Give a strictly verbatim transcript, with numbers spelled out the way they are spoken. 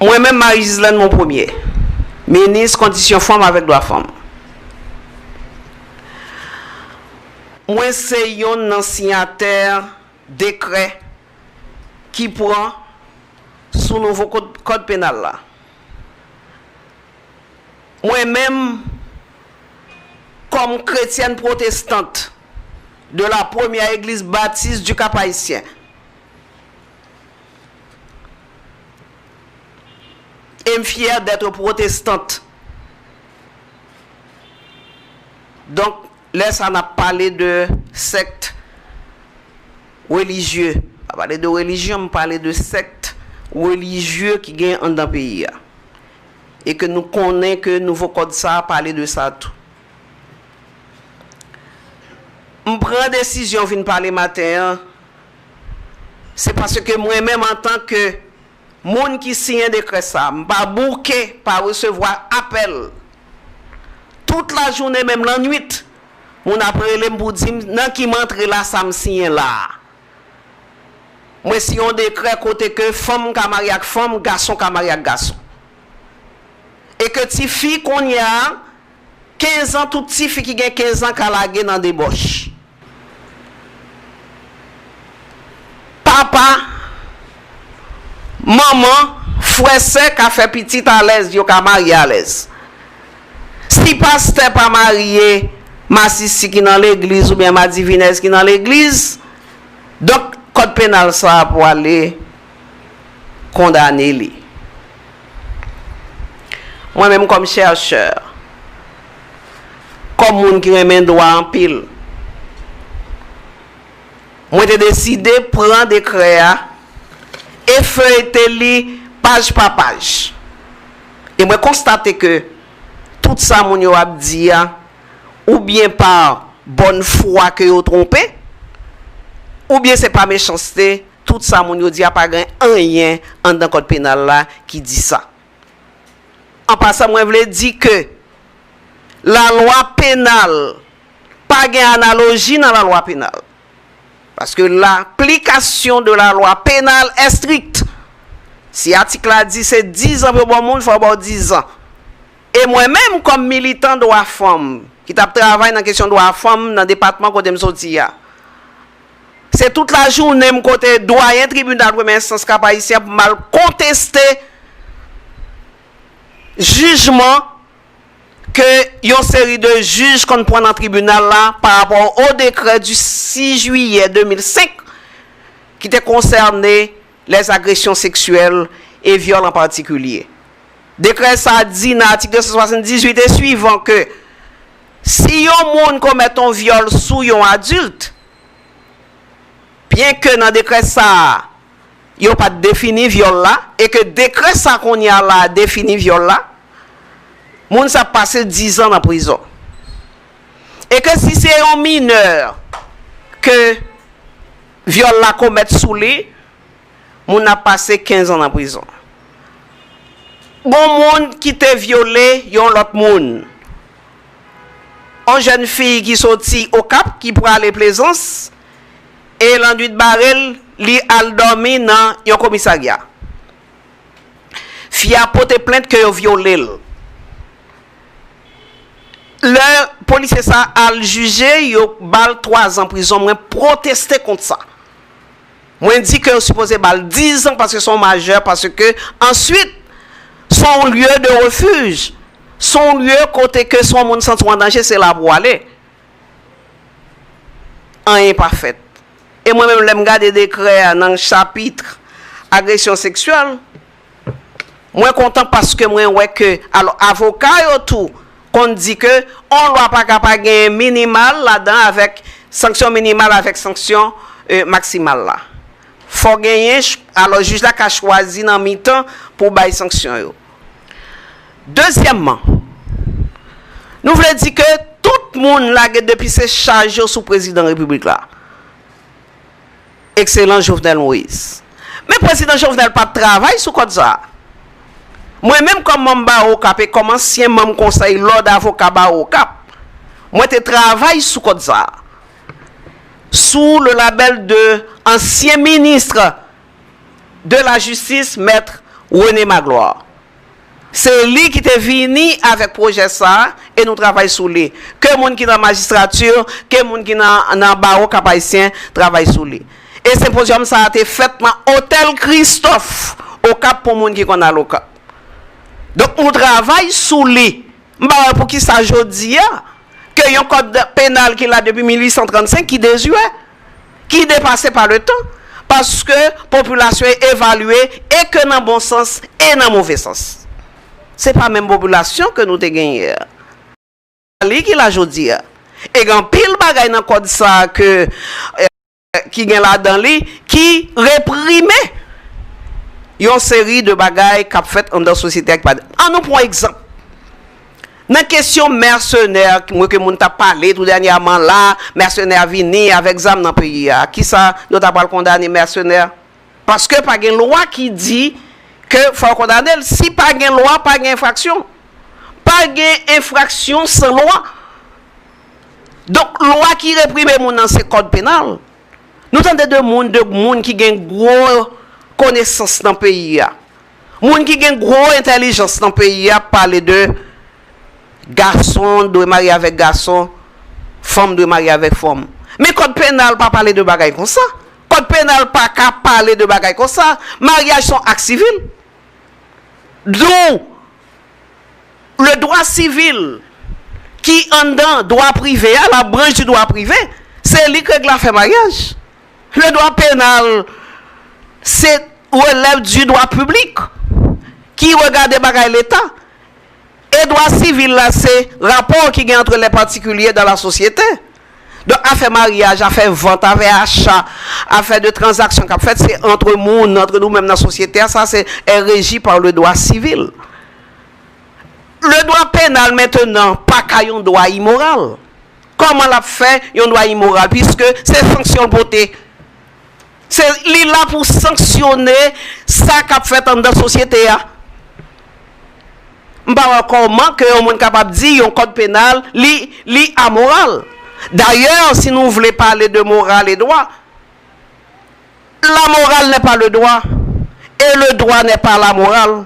Mwen menm, Marie Gislaine Monpremier, minis kondisyon fanm avèk dwa fanm, mwen se yonn nan siyatè dekrè ki pran sou nouvo kòd, kòd penal la. Mwen menm, kòm kretyèn pwotestant de la première église baptiste du Cap-Haïtien, et m fière d'être protestante. Donk, lè sa n ap pale de sèkt relijye, pa pale de relijyon, m pale de sèkt relijye ki gen anndan peyi a. E ke nou konnen ke nouvo kòd sa a pale de sa tou. M pran desizyon vin pale maten an, se paske mwen menm, antanke moun ki siyen dekrè sa a, m pa bouke, pa resevwa apèl. Tout lajounen, menm lannwit, moun ap rele m pou di m nan ki m antre la, sa m siyen la a. Mwen siyen yon dekrè kote ke fanm ka marye ak fanm, gason ka marye ak gason. E ke tifi kounye a, kenz an, tout tifi ki gen kenz an ka lage nan debòch. Papa, manman, frè, sè ka fè pitit alèz, yo ka marye alèz. Si pastè pa marye masisi ki nan legliz oubyen madivinèz ki nan legliz, donk, kòd penal sa a pwale kondane li. Mwen menm, kòm chèchè, kòm moun ki renmen dwa anpil, mwen te deside pran dekrè a e feyte li paj pa paj. E mwen konstate ke tout sa moun yo ap di a, oubyen pa bòn fwa ke yo twonpe, oubyen se pa mechanste, tout sa moun yo di a pa gen anyen anndan kòd penal la ki di sa. An pasan, mwen vle di ke lalwa penal pa gen analoji nan lalwa penal. Paske l'application de la loi pénale est stricte. Si atik la di se dizan pou yo ba w moun, fò yo ba w dizan. E mwen menm, kòm militan dwa fanm, ki t ap travay nan kesyon dwa fanm nan depatman kote m soti a, se tout lajounen m kote dwayen tribinal premyè enstans Kap Ayisyen pou m al konteste jijman ke yon seri de jij konn pran nan tribinal la pa rapò o dekrè du six juillet deux mille cinq ki te konsène les agressions sexuelles et viols en particulier. Dekrè sa a di nan atik deux cent soixante-dix-huit et suivant ke si yon moun komèt yon vyòl sou yon adilt, byenke nan dekrè sa a, yo pa t defini vyòl la, e ke dekrè sa kounye a la a defini vyòl la, moun sa ap pase dizan nan prizon. E ke si se yon minè ke vyòl la komèt sou li, moun nan ap pase kenz an nan prizon. Gon moun ki te vyole yon lòt moun. Yon jèn fi ki soti Okap, ki prale Plezans, e lannwit bare l, li al dòmi nan yon komisarya. Fi a pote plent ke yo vyole l. Lè polisye sa al jije, yo ba l twa zan prizon. Mwen pwoteste kont sa. Mwen di ke yo sipoze ba l dizan paske se yon majè, paske answit, se yon lye de refij. Se yon lye kote ke si yon moun santi w an danje, se la pou w ale. Anyen pa fèt. E mwen menm, lè m gade dekrè a nan chapit agresyon seksyèl, mwen kontan paske mwen wè ke, alò, avoka yo tou konn di ke yon lwa pa ka pa genyen minimal ladan avèk sanksyon minimal avèk sanksyon, e, maksimal la. Fò genyen, ch-, alò, jij la ka chwazi nan mitan pou bay sanksyon yo. Dezyèmman, nou vle di ke tout moun lage depi se chaj yo sou prezidan repiblik la. Ekselan Jovenel Moïse. Men prezidan Jovenel pa t travay sou kòd sa a. Mwen menm kòm manm Bawo Okap e kòm ansyen manm konsèy lòd avoka Bawo Okap, mwen te travay sou kòd sa a. Sous le label de ansyen minis de la jistis, mèt René Magloire. Se li ki te vini avèk pwojè sa a e nou travay sou li. Ke moun ki nan majistrati, ke moun ki nan, nan bawo Kap Ayisyen, travay sou li. E senpozyòm sa a te fèt nan Otèl Christophe, Okap, pou moun ki konn al Okap. Donk, nou travay sou li. M pa wè poukisa jodi a, ke yon kòd penal ki la depi mil uit san trannsenk ki dezirè, ki depase pa le tan, paske popilasyon evalye e ke nan bon sans e nan move sans. Se pa menm popilasyon ke nou te genyen an. Li ki la jodi a. E gen anpil bagay nan kòd sa a ke, eh, ki gen ladan li, ki reprime yon seri de bagay k ap fèt anndan sosyete a ki pa. An nou pran egzanp. Nan kesyon mèsenè, mwen ke moun t ap pale tou dènyèman la, mèsenè vini avèk zam nan peyi a. Kisa yo ta pral kondane mèsenè? Paske pa gen lwa ki di ke fò yo kondane l. Si pa gen lwa, pa gen enfraksyon. Pa gen enfraksyon san lwa. Donk, lwa ki reprime moun nan se kòd penal. Nou tande de moun, de moun ki gen gwo konesans nan peyi a. Moun ki gen gwo entèlijans nan peyi a ap pale de gason dwe marye avèk gason, fanm dwe marye avèk fanm. Men kòd penal pa pale de bagay konsa. Kòd penal pa ka pale de bagay konsa. Maryaj se yon ak sivil. Donk, le droit civil ki anndan dwa prive a, la branche du droit privé, se li k regle afè maryaj. Le droit pénal, se relève du droit public ki regade bagay Leta. E dwa sivil la, se rapò ki gen entre les particuliers dans la société. Donk, afè maryaj, afè vant, afè acha, afè de tranzaksyon k ap fèt, se antre moun, antre nou menm nan sosyete a, sa se, est régi par le droit civil. Le droit pénal, mentenan, pa ka yon dwa imoral. Kòman l ap fè yon dwa imoral? Piske se sanksyon l pote. Se, li la pou sanksyone sa k ap fèt anndan sosyete a. M pa wè kòman ke yon moun kapab di yon kòd penal, li, li amoral. Dayè, si nou vle pale de moral e dwa, la morale n'est pas le droit, et le droit n'est pas la morale.